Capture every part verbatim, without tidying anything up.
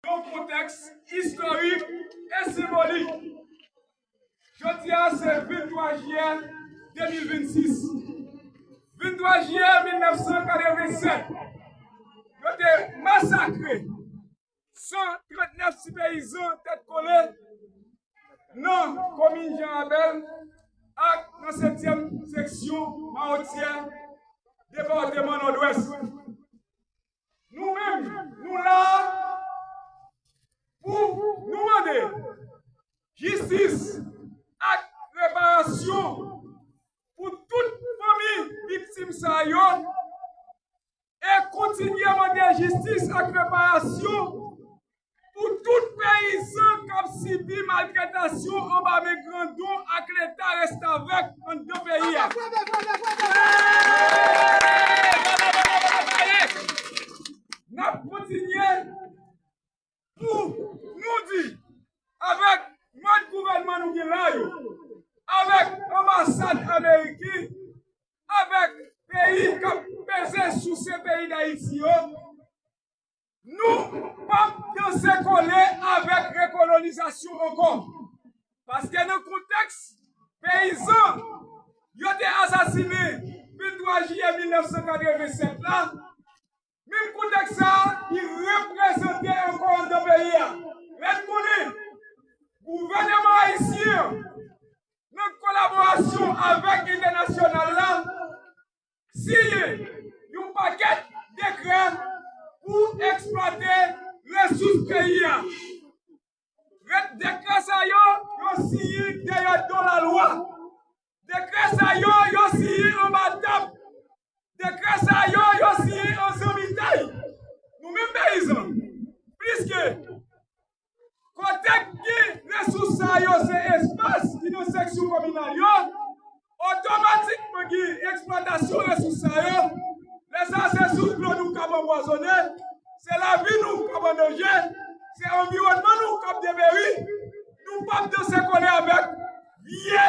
Yon kontèks istorik e senbolik. Jodi a se venntwa jiyè de mil vennsis. Venntwa jiyè mil nèf san katrevennsèt, yo te masakre san trannèf ti peyizan tèt kole nan komin Jan Rabèl ak nan setyèm seksyon Mawotyè, depatman Nòdwès. Nou menm, nou la pou nou mande jistis ak reparasyon pou tout fanmi viktim sa yo e kontinye mande jistis ak reparasyon pou tout peyizan k ap sibi maltrètasyon anba men grandon ak Leta restavèk anndan peyi a. N ap kontinye pou nou di, avèk mòd gouvènman nou gen la yo, avèk anbasad ameriken, avèk peyi k ap peze souse peyi Dayiti yo, nou p ap danse kole avèk rekolonizasyon ankò. Paske nan kontèks peyizan yo te asasinen venntwa jiyè mil nèf san katrevennsèt la, menm kontèks sa a, li reprezante ankò anndan peyi a. Lè n konnen gouvènman ayisyen an, nan kolaborasyon avèk entènasyonal la, siyen yon pakèt dekrè pou eksplwate resous peyi a. Re-, dekrè sa yo, yo siyen dèyè do lalwa. Dekrè sa yo, yo siyen anba tab. Dekrè sa yo, yo siyen an zanmitay. Nou menm peyizan, pliske kote k gen resous sa yo se espas ki nan seksyon kominal yo, otomatikman gen eksplwatasyon resous sa yo. Lè sa a, se sous dlo nou k ap anpwazonnen, se lavi nou k ap an danje, se anviwònman nou k ap deperi. Nou p ap danse kole avèk vye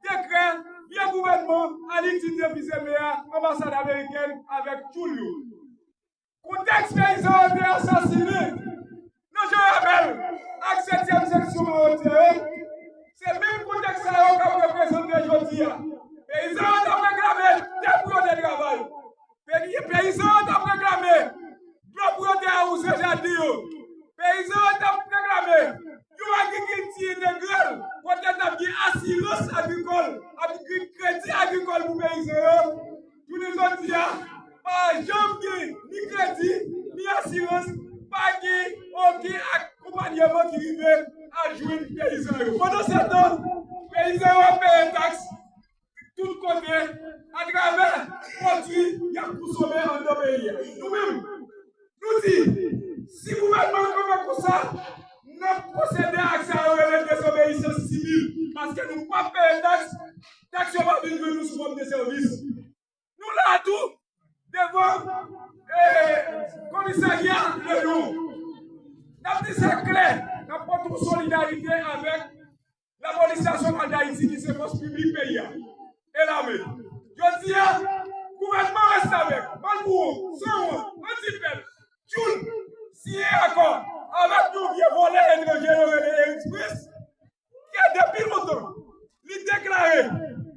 dekrè, vye gouvènman Alix Didier Fils-Aimé a, anbasad amerikèn avèk tchoul yo. Kontèks peyizan yo te asasinen nan Jan Rabèl ak setyèm seksyon Mawotyè yo, se menm kontèks sa yo k ap reprezante jodi a. Peyizan yo t ap reklame tè pou yo te travay. Peyi-, peyizan yo t ap reklame dlo pou yo te awouze jaden yo. Peyizan yo t ap reklame yon agrikilti entegral kote t ap gen asirans agrikòl, ap gen kredi agrikòl pou peyizan yo. Jounen jodi a, pa janm gen ni kredi, ni asirans, pa gen okenn akonpanyeman ki rive a jwenn peyizan yo. Pandansetan, peyizan yo ap peye taks tout kote atravè pwodui y ap konsome anndan peyi a. Nou menm, nou di, si gouvènman an kanpe konsa, n ap pwosede ak sa yo rele dezobeyisans sivil, paske nou p ap peye taks, taks yo p ap vin jwenn nou sou fòm de sèvis. Nou la tou devan, eh, komisarya Leyon. N ap di sa klè, n ap pote yon solidarite avèk Lapolis Nasyonal Dayiti ki se fòs piblik peyi a e lame. Jodi a, gouvènman restavèk, malpouwont, sanwont, antipèp, tchoul, siyen akò avèk yon vye vòlè etranje yo rele Eric Prince, ke depi lontan, li deklare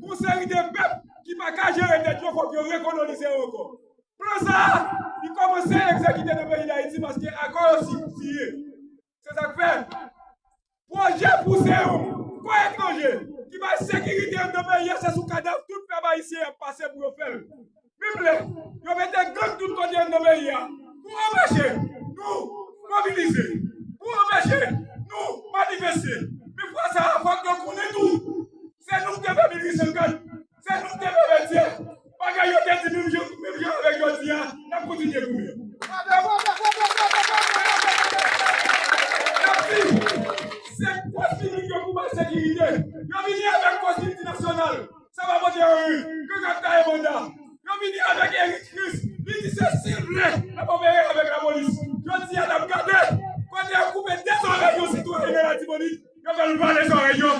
gon seri de pèp ki pa ka jere tèt yo, fòk yo rekolonize yo ankò. Plan sa a, li kòmanse egzekite nan peyi Dayiti paske akò yo si-, siyen. Se sa k fè, pwojè pou se yon kò etranje ki bay sekirite anndan peyi a, se sou kadav tout pèp ayisyen y ap pase pou yo fè l. Menm lè yo mete gang tout kote anndan peyi a pou anpeche nou mobilize, pou anpeche nou manifeste. Men fwa sa a, fòk yo konnen tou, se nou k te fè mil uit san kat, se nou k te fè Vètyè. Bagay yo te di menm jan, menm jan avèk jodi a, n ap kontinye goumen. N ap di, se fòs piblik yo pou bay sekirite. Yo vini avèk fòs miltinasyonal. Sa pa pote anyen. Gang ap taye banda. Yo vini avèk Eric Prince. Li di se sil vle l ap opere avèk lapolis. Jodi a n ap gade kote yo koupe de zòrèy yon sitwayen nan Latibonit. Yo fè l vale zòrèy yo.